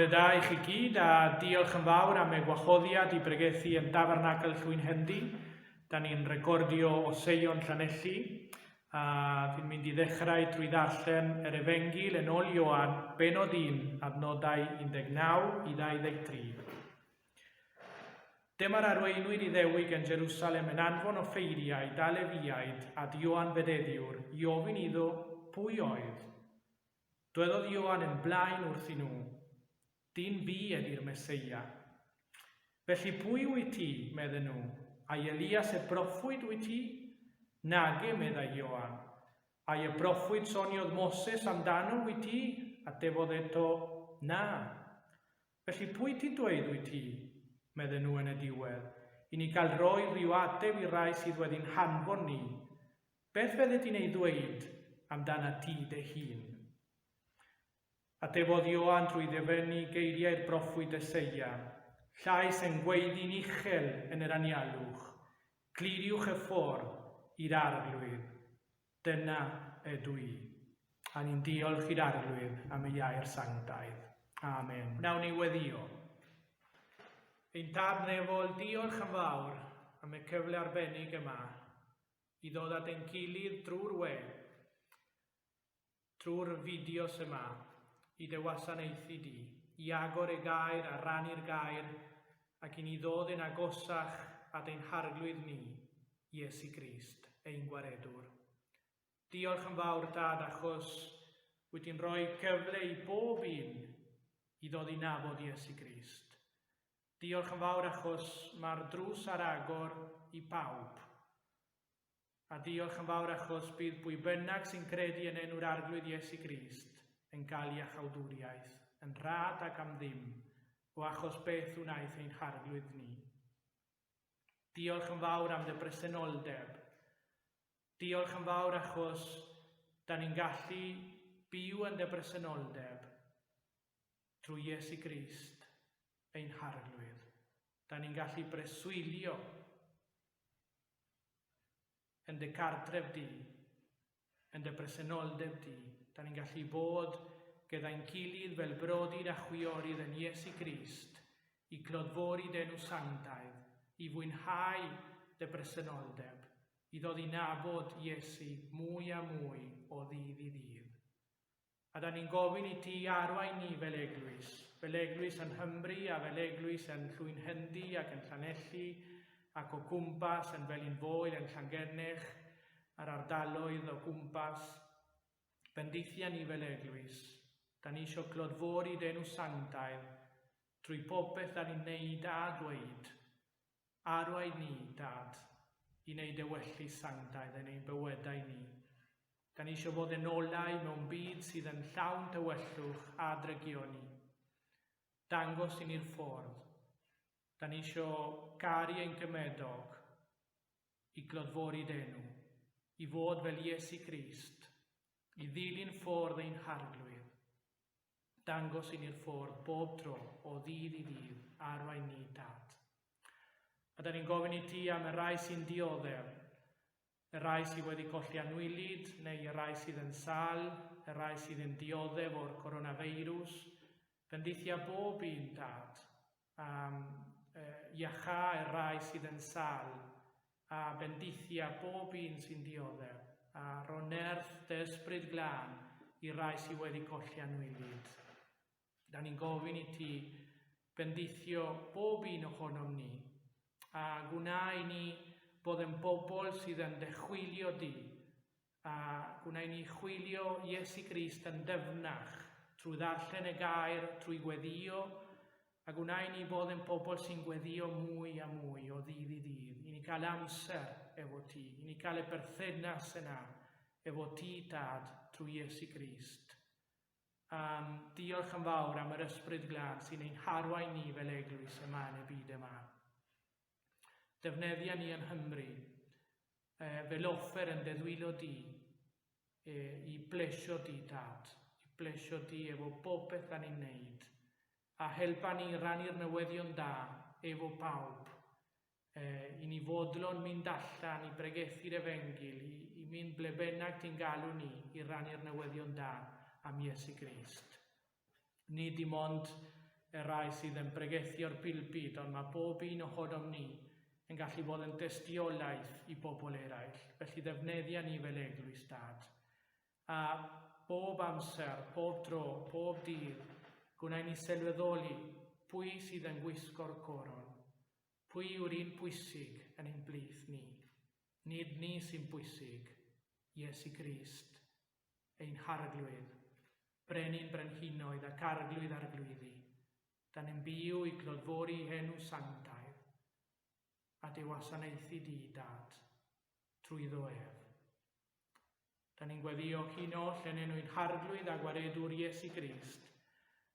Bore da i chi gyd a diolch yn fawr am y gwahoddiad i bregethu yn Dabernacl Llwynhendy. Da ni'n recordio o Seion Llanelli a fi'n mynd i ddechrau trwy ddarllen yr Efengyl yn ôl Ioan, benod 1, adnodau 19 i 23. Dyma'r arweinwyr Iddewig yn Jerusalem yn anfon offeiriaid a Lefiaid at Ioan Fedyddiwr i ofyn iddo pwy oedd. Dwedodd Ioan yn blaen wrthyn nhw, Dyn fi ydi'r Meseia. Felly pwy wyt ti? medden nhw. Ai Elias y broffwyd wyt ti? Nage, meddai Ioan. Ai y broffwyd soniodd Moses amdano wyt ti? Atebodd eto, Na. Felly pwy ti'n dweud wyt ti? medden nhw yn y diwedd, i ni gael rhoi rhyw ateb i'r rhai sydd wedi'n hanfon ni. Beth fyddet ti'n ei ddweud amdanat ti dy hun? Atebodd Ioan drwy ddefennu geiriau'r broffwyd Eseia, Llais yn gweiddi'n uchel yn yr anialwch, Cliriwch y ffordd i'r Arglwydd, dyna ydw i. A ni'n diolch i'r Arglwydd am ei air sanctaidd. Amen. Wnawn ni weddïo. Ein Tad nefol, diolch yn fawr am y cyfle arbennig yma i ddod at ein gilydd drwy'r we, drwy'r fideos yma, i dy wasanaethu di, i agor y gair a rannu'r gair, ac i ni ddod yn agosach at ein Harglwydd ni, Iesu Grist, ein Gwaredwr. Diolch yn fawr, Dad, achos wyt ti'n rhoi cyfle i bob un i ddod i nabod Iesu Grist. Diolch yn fawr achos mae'r drws ar agor i bawb. A diolch yn fawr achos bydd pwy bynnag sy'n credu yn enw'r Arglwydd Iesu Grist yn cael iachawdwriaeth, yn rhad ac am ddim, o achos beth wnaeth ein Harglwydd ni. Diolch yn fawr am dy bresenoldeb. Diolch yn fawr achos da ni'n gallu byw yn dy bresenoldeb drwy Iesu Grist, ein Harglwydd. Da ni'n gallu breswylio yn dy cartref di, yn dy bresenoldeb di. Da ni'n gallu bod gyda'n gilydd fel brodyr a chwiorydd yn Iesu Grist i glodfori d'enw sanctaidd, i fwynhau dy bresenoldeb, i ddod i nabod Iesu mwy a mwy o ddydd i ddydd. A da ni'n gofyn i ti arwain ni fel eglwys, fel eglwys yn Nghymru a fel eglwys yn Llwynhendy ac yn Llanelli ac o gwmpas yn Felin-foel yn Llangennech a'r ardaloedd o gwmpas. Bendithia ni fel eglwys. Da ni eisiau clodfori dy enw sanctaidd trwy popeth da ni'n neud a dweud. Arwain ni, Dad, i wneud ewyllys sanctaidd yn ein bywydau ni. Da ni eisiau bod yn olau mewn byd sydd yn llawn tywyllwch a drygioni. Dangos i ni'r ffordd. Da ni eisiau garu ein cymedog i glodfori d'enw, i fod fel Iesu Grist, i ddilyn ffordd ein Harglwydd. Dangos i ni'r ffordd bob tro, o ddydd i ddydd, arwain ni, Dad. A da ni'n gofyn i ti am y rai sy'n dioddef, y rai sydd wedi colli anwylyd, neu y rai sydd yn sal, y rai sydd yn dioddef o'r coronafeirws. Bendithia bob un, Dad, am iachâ y rai sydd yn sal, a bendithia bob un sy'n dioddef, a rho nerth dy ysbryd glân i rai sydd wedi colli anwylyd. Da ni'n gofyn i ti bendithio bob un ohonom ni, a gwna i ni bod yn bobl sydd yn dy chwilio di, A gwna i ni chwilio Iesu Grist yn dyfnach trwy ddarllen y gair, trwy gweddïo, a gwna i ni fod yn pobl sy'n gweddïo mwy a mwy o ddydd i ddydd, i ni cael amser efo ti, i ni cael y berthynas yna efo ti, Tad, trwy Iesu Grist. A diolch yn fawr am yr Ysbryd Glân sy'n ein harwain ni fel eglwys yma yn y byd yma. Defnyddia ni yng Nghymru fel offer yn dy ddwylo di, i blesio di, Dad, i blesio di efo bopeth da ni'n neud, a helpa ni rannu'r newyddion da efo pawb, i ni fodlon mynd allan i bregethu'r efengyl, i, i mynd ble bynnag ti'n galw ni i rannu'r newyddion da am Iesu Grist. Nid dim ond y rhai sydd yn pregethu o'r pulpit, ond mae pob un ohonom ni yn gallu bod yn dystiolaeth i bobl eraill. Felly ddefnyddia ni fel eglwys, Dad. A bob amser, pob tro, pob dydd, gwna i ni sylweddoli pwy sydd yn gwisgo'r coron, pwy yw'r un pwysig yn ein plith ni. Nid ni sy'n bwysig, Iesu Grist, ein Harglwydd, Brenin brenhinoedd ac Arglwydd arglwyddi, da ni'n byw i glodfori henw sanctaidd, a dy wasanaethu di, Dad, trwyddo ef. Da ni'n gweddio hyn oll yn enw ein Harglwydd a Gwaredwr Iesu Grist,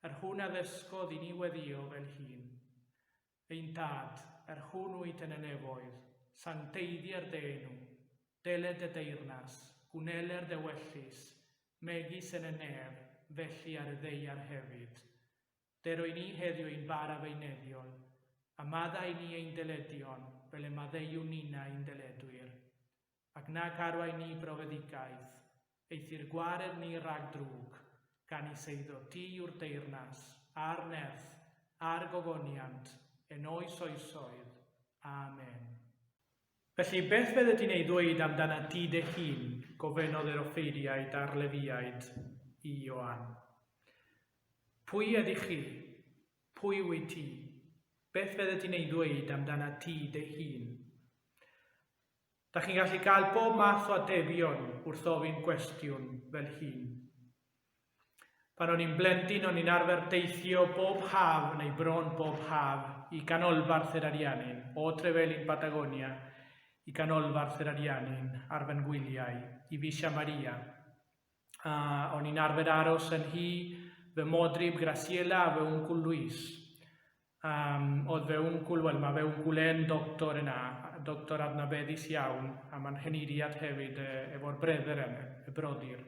yr hwn a ddysgodd i ni weddio fel hyn. Ein Tad, yr hwn wyt yn y nefoedd, sancteiddier dy enw, deled dy deyrnas, gwneler dy wellus, megis yn y nef, felly ar y ddaear hefyd. Dero i ni heddiw ein bara feunyddiol, a maddau i ni ein dyledion, fel y maddeuwn ninnau i'n dyledwyr. Ac nac arwain ni brofedigaeth, eithr gwared ni rhag drwg, gan i seiddo ti yw'r deyrnas, a'r nerth, a'r gogoniant, yn oes oesoedd. Amen. Felly, beth fyddet ti'n ei ddweud amdanat ti dy hun? gofynnodd yr offeiriaid a'r Lefiaid i Ioan. Pwy ydych chi? Pwy wyt ti? Beth fyddet ti'n ei ddweud amdanat ti dy hun? Da chi'n gallu cael pob math o atebion wrth ofyn cwestiwn fel hyn. Pan o'n i'n blentyn o'n i'n arfer teithio bob haf neu bron bob haf i ganolbarth yr Ariannin, o Trevelin Patagonia i ganolbarth yr Ariannin ar fy ngwyliau i Villa Maria. A o'n i'n arfer aros yn nhŷ fy modryb Graciela a fy wncwl Luis. Oedd fe wncwl, wel mae fe wncwl e'n doctor yna, doctor adnabyddus iawn, a mae'n henuriad hefyd efo'r brethren, y brodyr.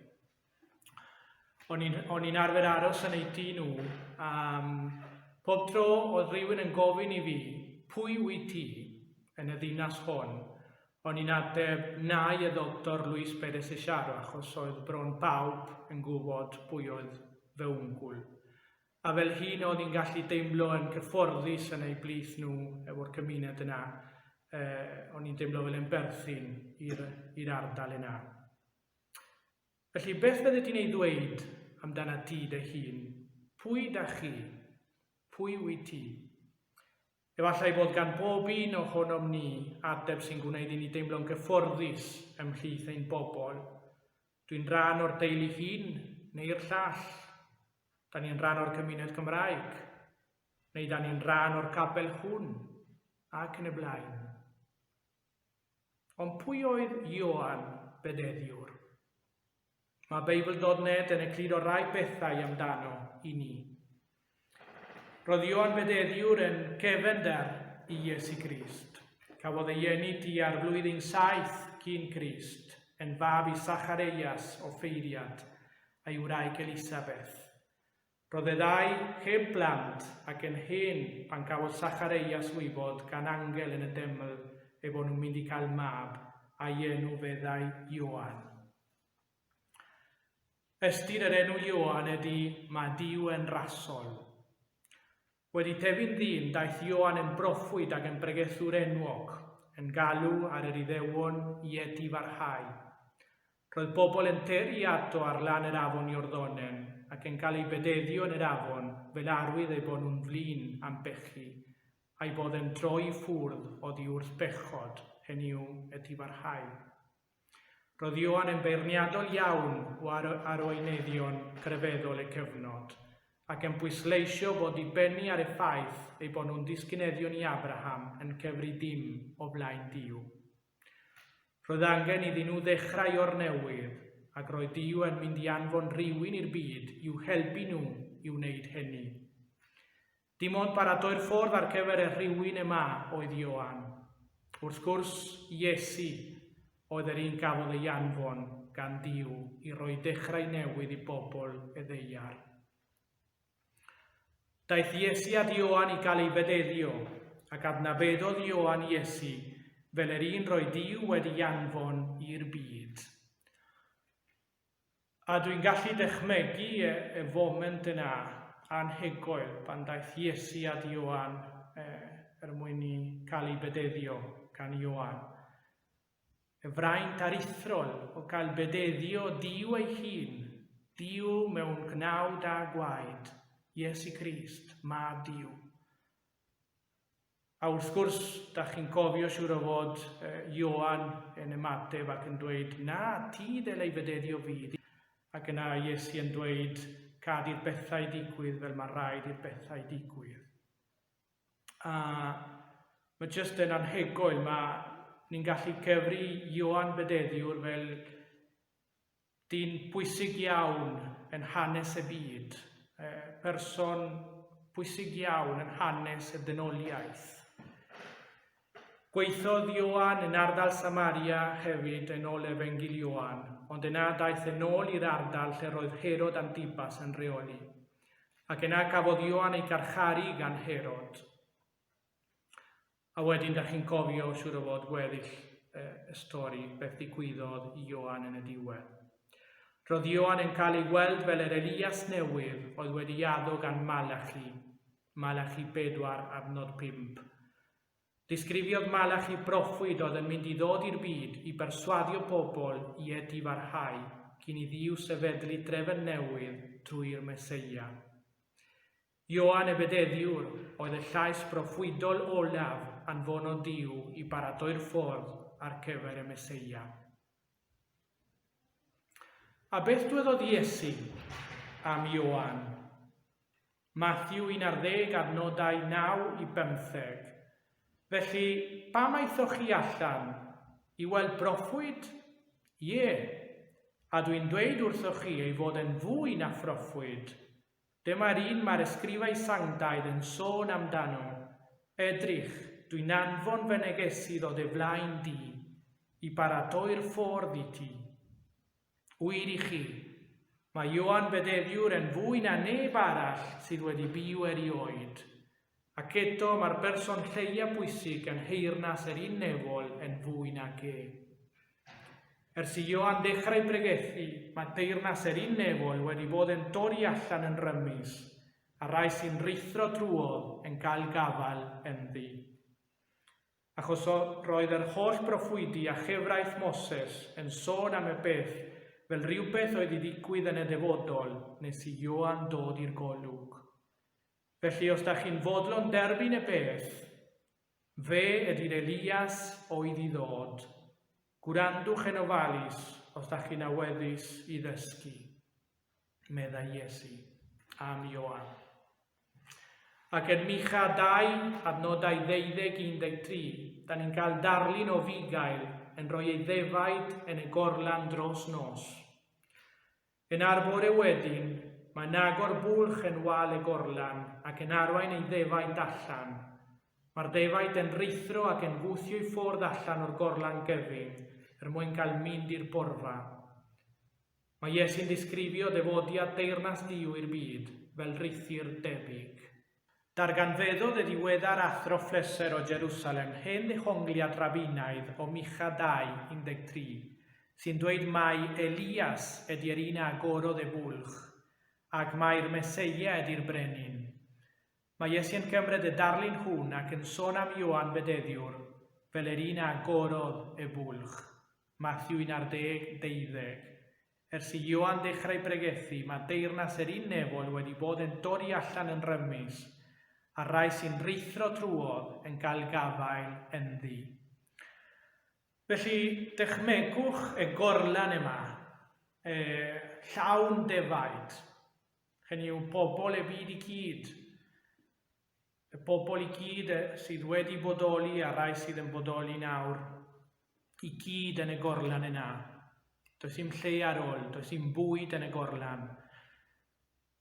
O'n i'n arfer aros yn eu tŷ nhw, a pob tro oedd rhywun yn gofyn i fi, pwy wyt ti yn y ddinas hon? O'n i'n ateb, na i y doctor Luis Perez Echaro, achos oedd bron pawb yn gwybod pwy oedd fy wncwl. A fel hyn o'n i'n gallu deimlo yn cyfforddus yn eu blith nhw efo'r cymuned yna. O'n i'n deimlo fel yn berthyn i'r ardal yna. Felly, beth fydde ti'n ei ddweud amdana ti dy hun? Pwy da chi? Pwy wyt ti? Efallai bod gan bob un ohonom ni ateb sy'n gwneud i ni deimlo'n gyfforddus ymhlith ein bobl. Dwi'n rhan o'r deulu hyn neu'r llall. Da ni'n rhan o'r cymuned Cymraeg, neu da ni'n rhan o'r capel hwn, ac yn y blaen. Ond pwy oedd Ioan Bededdiwr? Mae Beibl.net yn egluro rai bethau amdano i ni. Roedd Ioan Bededdiwr yn cefnder i Iesu Grist. Cafodd ei eni tua'r flwyddyn 7 cyn Crist, yn fab i Sachareias offeiriad a'i wraig Elisabeth. Roedd y ddau heb blant ac yn hen pan gafodd Sachareias wybod gan angel yn y deml eu bod nhw'n mynd i cael mab, a'i enw feddai Ioan. Ystyr yr enw Ioan ydy 'Mae Duw yn rasol'. Wedi tyfu'n ddyn, daeth Ioan yn broffwyd ac yn bregethwr enwog, yn galw ar yr Iddewon i edifarhau. Roedd bobl yn tyrru ato ar lan yr afon Iorddonen ac yn cael eu bededdio yn yr afon fel arwydd eu bod nhw'n flin am bechu, a'u bod yn troi i ffwrdd oddi wrth bechod, hynny yw, edifarhau. Roedd Ioan yn beirniadol iawn o arweinyddion crefyddol y cyfnod, ac yn pwysleisio bod dibynnu ar y ffaith eu bod nhw'n ddisgynyddion i Abraham yn cyfri dim o flaen Duw. Roedd angen iddyn nhw ddechrau o'r newydd, ac roedd Duw yn mynd i anfon rhywun i'r byd i'w helpu nhw i wneud hynny. Dim ond paratoi'r ffordd ar gyfer y rhywun yma oedd Ioan. Wrth gwrs, Iesu oedd yr un gafodd ei anfon gan Duw i roi dechrau newydd i bobl y ddaear. Daeth Iesu at Ioan i gael ei fededdio, ac adnabeddodd Ioan Iesu fel yr un roedd Duw wedi anfon i'r byd. A dwi'n gallu dychmygu y foment yna. anhygoel pan daeth Iesu at Ioan er mwyn i cael ei bededdio gan Ioan. Y fraint aruthrol o gael bededdio Duw ei hun, Duw mewn gnawd a gwaed, Iesu Grist, Mab Duw. A wrth gwrs, da chi'n cofio siŵr o fod Ioan yn ymateb ac yn dweud, na, ti ddel ei fededdio fi. Ac yna Iesu yn dweud, cad i'r bethau digwydd fel mae rhaid i'r bethau digwydd. A mae jyst yn anhygoel, mae ni'n gallu cyfri Ioan Bededdiwr fel Dyn pwysig iawn yn hanes y byd, person pwysig iawn yn hanes y dynoliaeth. Gweithiodd Ioan yn ardal Samaria hefyd yn ôl Efengyl Ioan, ond yna daeth yn ôl i'r ardal lle roedd Herod Antipas yn rheoli. Ac yna cafodd Ioan ei garcharu gan Herod. A wedyn da chi'n cofio siŵr o fod gweddill y stori, beth ddigwyddodd i Ioan yn y diwedd. Roedd Ioan yn cael ei weld fel yr Elias newydd oedd wedi addo gan Malachi, Malachi 4 adnod 5. Disgrifiodd Malachi broffwyd oedd yn mynd i ddod i'r byd i berswadio pobl i edifarhau cyn i Dduw sefydlu drefn newydd trwy'r Meseia. Ioan y Bededdiwr oedd y llais broffwydol olaf anfonodd Duw i baratoi'r ffordd ar cyfer y Meseia. A beth dwedodd Iesu am Ioan? Mathew 11 adnodau 9 i 15. Felly, pam aethoch chi allan? I weld broffwyd? Ie, a dwi'n dweud wrthoch chi ei fod e'n fwy na phroffwyd. Dyma'r un mae'r ysgrifau sanctaidd yn sôn amdano, Edrych, dwi'n anfon fy negesydd o dy flaen di, i baratoi'r ffordd i ti. Wir i chi, mae Ioan Bededdiwr yn fwy na neb arall sydd wedi byw erioed, ac eto mae'r person lleia bwysig yn nheyrnas yr un nefol yn fwy nag e. Ers i Ioan ddechrau pregethu, mae teyrnas yr un nefol wedi bod yn torri allan yn rymus, a rhai sy'n rhuthro trwodd yn cael gafael ynddi. Achos roedd yr holl broffwydi a chyfraith Moses yn sôn am y peth fel rhywbeth oedd i ddigwydd yn y dyfodol nes i Ioan dod i'r golwg. Felly os da chi'n fodlon derbyn y peth, Fe ydy'r Elias oedd i ddod. Gwrandwch yn ofalus os dach chi'n awyddus i ddysgu, meddai Iesu am Ioan. Ac yn Micha 2, adnodau 12 13, da ni'n cael darlun o fugail yn rhoi ei ddefaid yn y gorlan dros nos. Yna'r bore wedyn, mae'n agor bwlch yn wal y gorlan ac yn arwain ei ddefaid allan. Mae'r defaid yn rhuthro ac yn gwthio'i ffordd allan o'r gorlan gyfyng er mwyn cael mynd i'r borfa. Mae Iesu'n disgrifio defodiad deyrnas Duw i'r byd fel rhuthr debyg. Darganfyddodd y diweddar Athro Flusser o Jerusalem hen ddehongliad Rabinaidd o Micha 2, 13, sy'n dweud mai Elias ydy'r un a agorodd y bwlch, ac mai'r Meseia ydy'r brenin. Mae Iesu yn cymryd y darlun hwn ac yn sôn am Ioan Bededdiwr fel yr un a agorodd y bwlch. Mathew 11, 12. Ers i Ioan ddechrau pregethu, mae deyrnas yr un nefol wedi bod yn torri allan yn rymus, a'r rhai sy'n rhuthro trwodd yn cael gafael ynddi. Felly, dychmygwch y gorlan yma, e, llawn defaid, hynny yw pobl y byd i gyd, y bobl i gyd sydd wedi bodoli a rai sydd yn bodoli nawr, i gyd yn y gorlan yna. Does dim lle ar ôl, does dim bwyd yn y gorlan.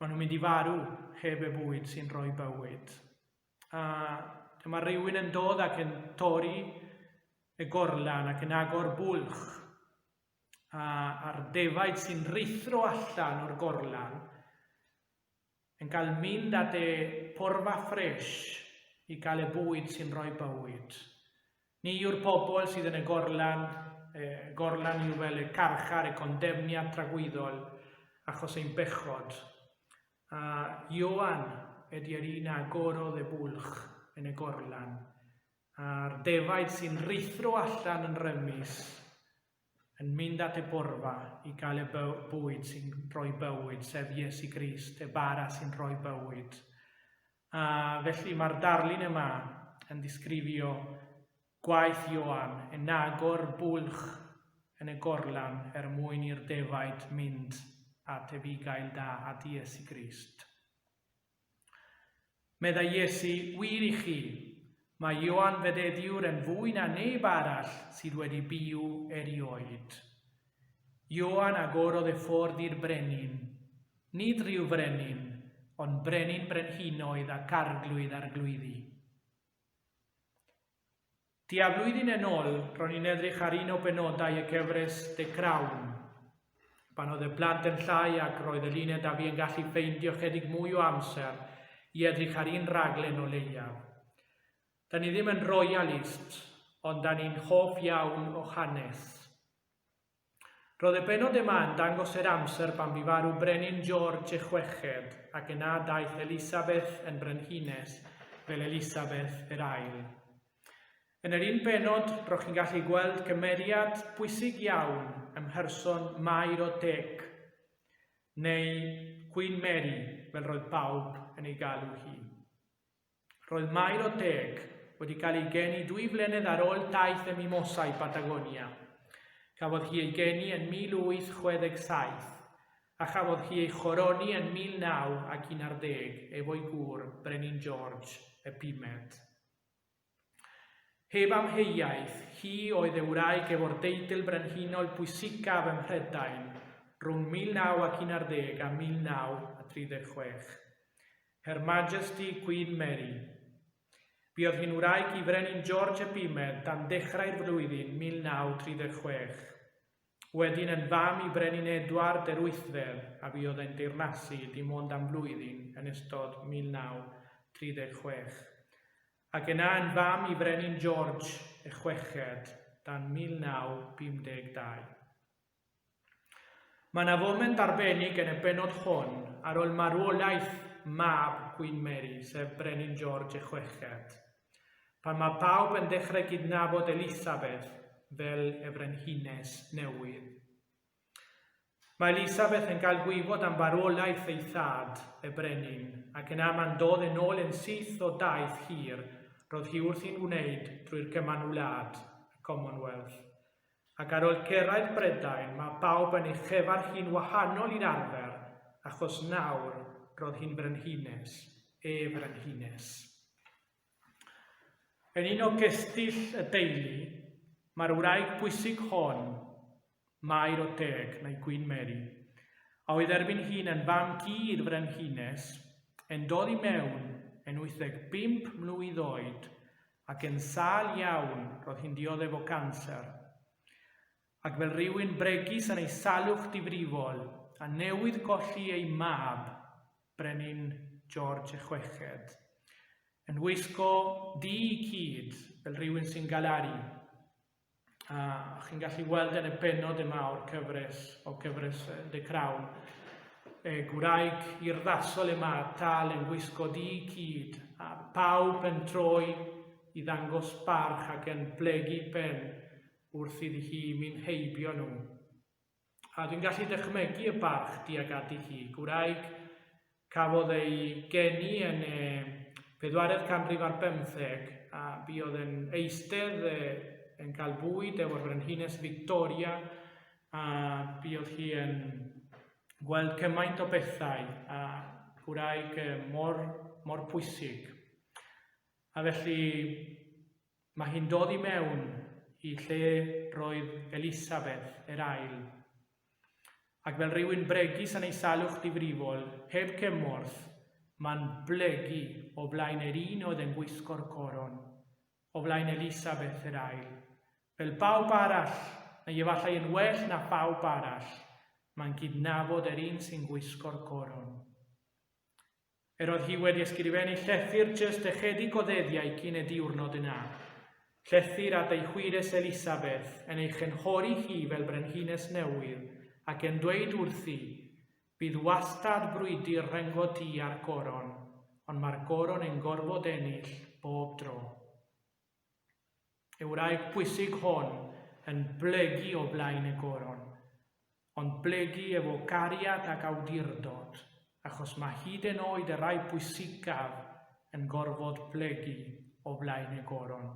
Maen nhw'n mynd i farw heb y bwyd sy'n rhoi bywyd. A dyma rhywun yn dod ac yn torri y gorlan ac yn agor bwlch. A, a'r defaid sy'n rhuthro allan o'r gorlan yn cael mynd at y porfa ffres i gael y bwyd sy'n rhoi bywyd. Ni yw'r pobl sydd yn y gorlan, y gorlan yw fel y carchar, y condemniad tragwyddol, achos ein bechod. A Ioan ydy'r un a agorodd y bwlch yn y gorlan, a'r defaid sy'n rhuthro allan yn rymus yn mynd at y borfa i gael y bwyd sy'n rhoi bywyd, sef Iesu Grist, y bara sy'n rhoi bywyd. A felly mae'r darlun yma yn disgrifio gwaith Ioan yn agor bwlch yn y gorlan er mwyn i'r defaid mynd at y bugail da, at Iesu Grist. Meddai Iesu, Wir i chi, mae Ioan Fedyddiwr yn fwy na neb arall sydd wedi byw erioed. Ioan agorodd y ffordd i'r brenin, nid rhyw frenin, ond brenin brenhinoedd ac arglwydd arglwyddi. Tua flwyddyn yn ôl, ro'n i'n edrych ar un o benodau y cyfres The Crown. Pan oedd y plant yn llai ac roedd y Luned a fi yn gallu ffeindio chydig mwy o amser i edrych ar un raglen o leiaf. Da ni ddim yn royalist, ond da ni'n hoff iawn o hanes. Roedd y bennod yma yn dangos yr amser pan fu farw Brenin George y Chweched ac yna daeth Elisabeth yn frenhines fel Elisabeth yr Ail. Yn yr un bennod, ro'ch chi'n gallu gweld cymeriad pwysig iawn ym mherson Mair o Teg, neu Queen Mary fel roedd pawb yn ei galw hi. Roedd Mair o Deg wedi cael ei geni dwy flynedd ar ôl taith y Mimosa i Patagonia. Cafodd hi ei geni yn 1867 a chafodd hi ei choroni yn 1911 efo'i gŵr, Brenin George y Pumed. Heb amheuaeth, hi oedd y wraig efo'r deitl brenhinol pwysicaf ym Mhrydain rhwng 1911 a 1936. Her Majesty Queen Mary. Buodd hi'n wraig i Frenin George y Pumed tan dechrau'r flwyddyn 1936. Wedyn yn fam i Frenin Edward yr Wythfed a fuodd e'n teyrnasu dim ond am flwyddyn yn ystod 1936. Ac yna yn fam i Frenin George y Chweched dan 1952. Mae yna foment arbennig yn y bennod hon ar ôl marwolaeth mab Queen Mary, sef Brenin George y Chweched, pan mae pawb yn dechrau gydnabod Elisabeth fel y frenhines newydd. Mae Elisabeth yn cael gwybod am farwolaeth ei thad, y brenin, ac yna mae'n dod yn ôl yn syth o daith hir roedd hi wrthi'n wneud drwy'r Gymanwlad, y Commonwealth. Ac ar ôl cyrraedd Brydain, mae pawb yn ei chyfarch hi'n wahanol i'r arfer, achos nawr roedd hi'n frenhines, e frenhines. Yn un o gestyll y deulu, mae'r wraig bwysig hon, Mair o Teg, neu Queen Mary, a oedd erbyn hyn yn fam-gu i'r frenhines, yn dod i mewn yn 85 mlwydd oed ac yn sâl iawn, roedd hi'n dioddef o ganser. Ac fel rhywun bregus yn ei salwch difrifol a newydd golli ei mab, Brenin George y Chweched, yn wisgo du cyd fel rhywun sy'n galaru. A chi'n gallu weld yn y bennod yma o'r cyfres, o cyfres The Crown, y gwraig urddasol yma tal yn gwisgo du cyd, a pawb yn troi i ddangos barch ac yn plygu pen wrth iddi hi mynd heibio nhw. A dwi'n gallu dychmygu y barch tuag ati hi. Gwraig cafodd ei geni yn y pedwaredd canrif ar bymtheg a buodd yn eistedd yn cael bwyd efo'r frenhines Victoria a buodd hi yn gweld cymaint o bethau a gwraig mor, mor pwysig. A felly Mae hi'n dod i mewn i lle roedd Elisabeth yr ail. Ac fel rhywun bregus yn ei salwch difrifol, heb cymorth, mae'n blygu o flaen yr un oedd yn gwisgo'r coron, o flaen Elisabeth yr ail. Fel pawb arall, neu efallai yn well na phawb arall, mae'n cydnabod yr un sy'n gwisgo'r coron. Yr oedd hi wedi ysgrifennu llythyr jyst ychydig o ddyddiau cyn y diwrnod yna. Llythyr at ei hwyres Elisabeth yn ei chynghori hi fel brenhines newydd ac yn dweud wrthi, Bydd wastad brwydr rhyngot ti a'r goron, ond mae'r goron yn gorfod ennill bob dro. Y wraig bwysig hon yn blygu o flaen y goron, ond blygu efo cariad ac awdurdod, achos mae hyd yn oed y rhai pwysicaf yn gorfod plygu o flaen y goron.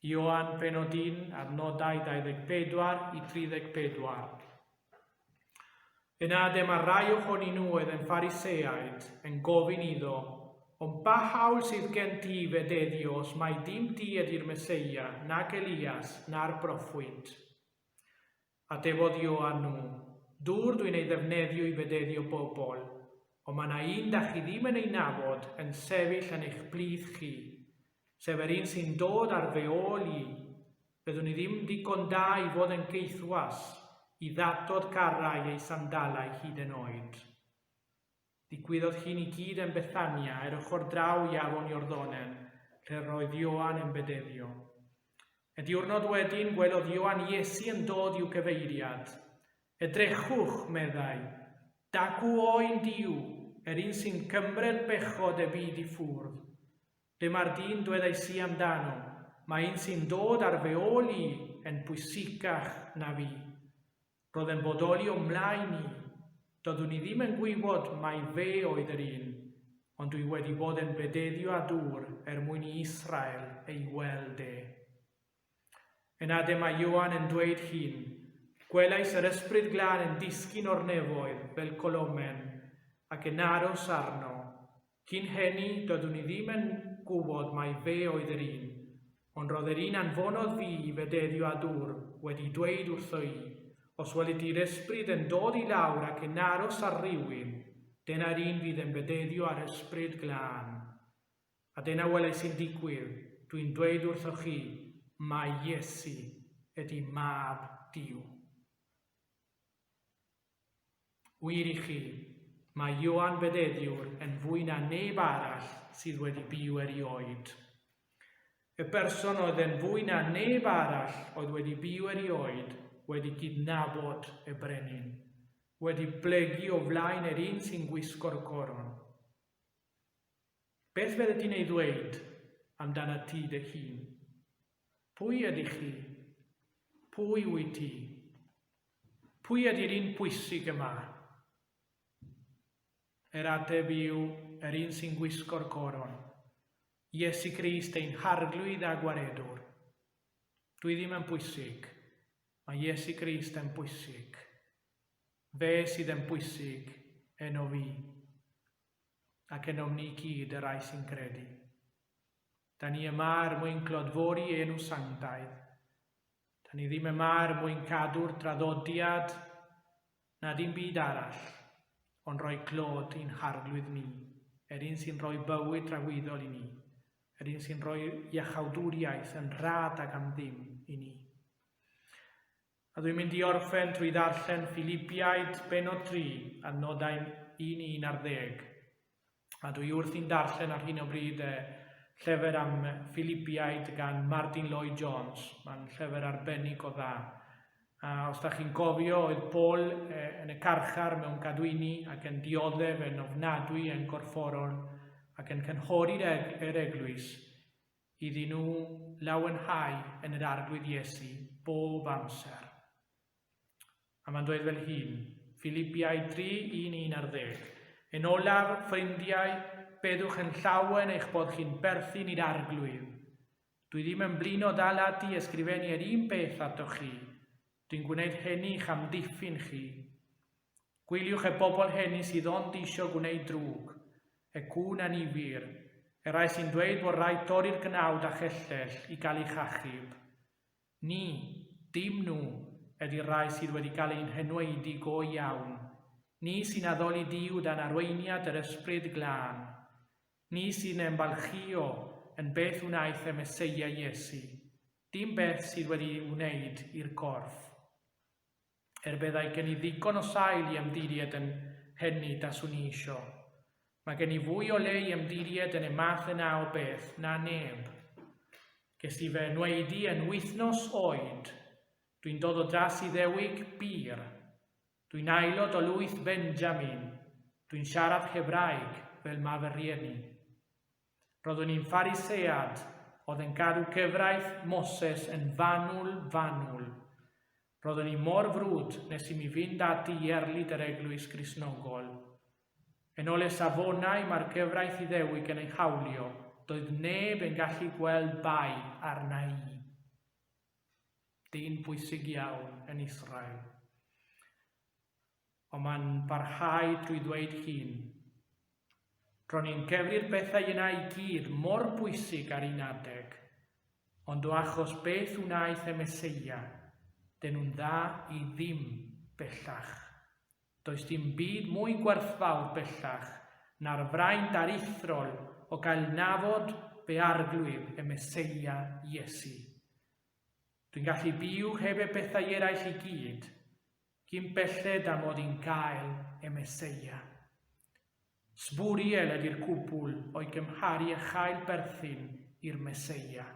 Ioan penod 1, adnodau 24 i 34. Yna dyma rai ohonyn nhw oedd yn Phariseaid yn gofyn iddo, Ond pa hawl sydd gen ti i fededdio os mai dim ti ydy'r Meseia, nac Elias, na'r proffwyd? Atebodd Ioan nhw, Dŵr dwi'n ei ddefneddio i fededdio bobl, ond mae 'na un dach chi ddim yn ei nabod yn sefyll yn eich plith chi, sef yr un sy'n dod ar fy ôl i. Fyddwn i ddim digon da i fod yn geithwas i ddatod carrau ei sandalau hyd yn oed. Digwyddodd hyn i gyd yn Bethania ar ochr draw i afon Iorddonen, lle roedd Ioan yn bededdio. Y diwrnod wedyn, gwelodd Ioan Iesu yn dod i'w gyfeiriad. Edrychwch, meddai, dacw oen Duw, yr un sy'n cymryd bechod y byd i ffwrdd. Dyma'r dyn dwedais i amdano, mae un sy'n dod ar fy ôl i yn bwysicach na fi. Roedd e'n bodoli o mlaen i. Doeddwn i ddim yn gwybod mai fe oedd yr un, ond dwi wedi bod yn bededdio â dŵr er mwyn i Israel ei weld e. Yna dyma Ioan yn dweud hyn, Gwelais yr Ysbryd Glân yn disgyn o'r nefoedd fel colomen ac yn aros arno. Cyn hynny, doeddwn i ddim yn gwybod mai fe oedd yr un, ond roedd yr un anfonodd fi i fededdio â dŵr wedi dweud wrtho i, Os weli di'r Ysbryd yn dod i lawr ac yn aros ar rywun, dyna'r un fydd yn bededdio â'r Ysbryd Glân. A dyna welais i'n digwydd, dwi'n dweud wrthoch chi, mai Iesu ydy Mab Duw. Wir i chi, mae Ioan Fededdiwr yn fwy na neb arall sydd wedi byw erioed. Y person oedd yn fwy na neb arall oedd wedi byw erioed wedi gydnabod y brenin, wedi plygu o flaen yr un sy'n gwisgo'r goron. Beth fyddet ti'n ei ddweud amdanat ti dy hun? Pwy ydych chi? Pwy wyt ti? Pwy ydy'r un pwysig yma? Yr ateb yw yr un sy'n gwisgo'r coron. Iesu Grist ein Harglwydd a Gwaredwr. Dwi ddim yn bwysig. Mae Iesu Grist yn bwysig. Fe sydd yn bwysig eno fi. ac ynom ni gyd y rai sy'n credu. Da ni yma er mwyn clodfori enw sanctaidd. Da ni ddim yma er mwyn cadw'r traddodiad na dim byd arall, ond rhoi clod i'n Harglwydd ni, yr un sy'n rhoi bywyd tragwyddol i ni, yr un sy'n rhoi iachawdwriaeth yn rhad ac am ddim i ni. A dwi'n mynd i orffen trwy ddarllen Philipiaid bennod 3, adnodau'n 1 i 11. A dwi wrthi'n darllen ar hyn o bryd e, llyfr am Philipiaid gan Martin Lloyd Jones. Mae'n llyfr arbennig o dda. A os da chi'n cofio, oedd Paul e, yn y carchar mewn cadwyni ac yn dioddef yn ofnadwy yn gorfforol ac yn cynghori'r eg yr eglwys Iddyn nhw lawenhau yn yr Arglwydd Iesu bob amser. A mae'n dweud fel hyn, Philipiaid 3, 1, 1 ar ddeg. Yn olaf, ffrindiau, byddwch yn llawen eich bod chi'n berthyn i'r Arglwydd. Dwi ddim yn blino dal ati i ysgrifennu yr un peth atoch chi. Dwi'n gwneud hynny i'ch amddiffyn chi. Gwyliwch y bobl hynny sydd ond isio gwneud drwg, y cŵn annifyr, y rhai sy'n dweud bod rhaid torri'r gnawd â chellell i gael eich achub. Ni, dim nhw, ydy'r rhai sydd wedi cael ein henwaedu go iawn. Ni sy'n addoli Duw dan arweiniad yr Ysbryd Glân. Ni sy'n ymfalchïo yn beth wnaeth y Meseia Iesu, dim beth sydd wedi'i wneud i'r corff. Er byddai gen i ddigon o sail i ymddiried yn hynny taswn i isio. Mae gen i fwy o le i ymddiried yn y math yna o beth na neb. Ges i fy enwaedu yn wythnos oed. Dwi'n dod o dras Iddewig bur. Dwi'n aelod o lwyth Benjamin, dwi'n siarad Hebraeg fel ma fy rhieni. Roeddwn i'n Pharisead oedd yn cadw cyfraith Moses yn fanwl, fanwl. Roeddwn i mor frwd nes i mi fynd ati i erlid yr eglwys Gristnogol. Yn ôl y safonau mae'r cyfraith Iddewig yn ei hawlio, doedd neb yn gallu gweld bai arna i. Dyn pwysig iawn yn Israel. Ond mae'n parhau trwy ddweud hyn. Ro'n i'n cyfri'r pethau yna i gyd mor bwysig ar un adeg, ond o achos beth wnaeth y Meseia, dyn nhw'n dda i ddim bellach. Does dim byd mwy gwerthfawr bellach na'r fraint aruthrol o gael nafod fe Arglwydd y Meseia Iesu. Dwi'n gallu byw heb y pethau eraill i gyd, cyn belled â mod i'n cael y Meseia. Sbwriel ydy'r cwbl o'i gymharu â chael perthyn i'r Meseia.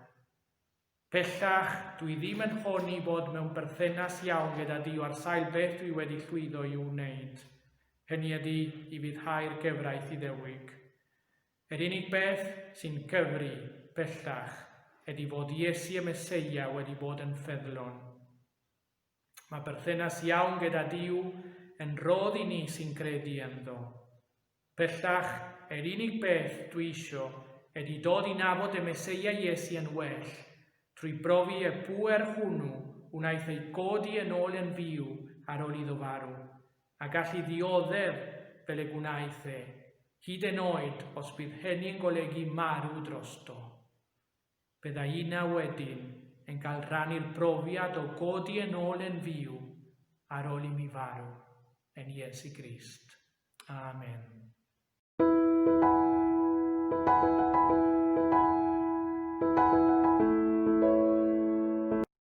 Bellach, dwi ddim yn honni bod mewn perthynas iawn gyda Duw ar sail beth dwi wedi llwyddo i'w wneud, hynny ydy, i fuddhau'r gyfraith Iddewig. Yr unig beth sy'n cyfri, bellach, ydy fod Iesu y Meseia wedi bod yn ffyddlon. Mae perthynas iawn gyda Duw yn rhodd i ni sy'n credu ynddo. Bellach, yr unig beth dwi isio ydy dod i nabod y Meseia Iesu yn well, trwy brofi y pŵer hwnnw wnaeth ei godi yn ôl yn fyw ar ôl iddo farw, a gallu ddioddef fel y gwnaeth e, hyd yn oed os bydd hynny'n golygu marw drosto. Byddai una wedyn yn cael rhannu'r profiad o godi yn ôl yn fyw ar ôl i mi farw yn Iesu Grist. Amen.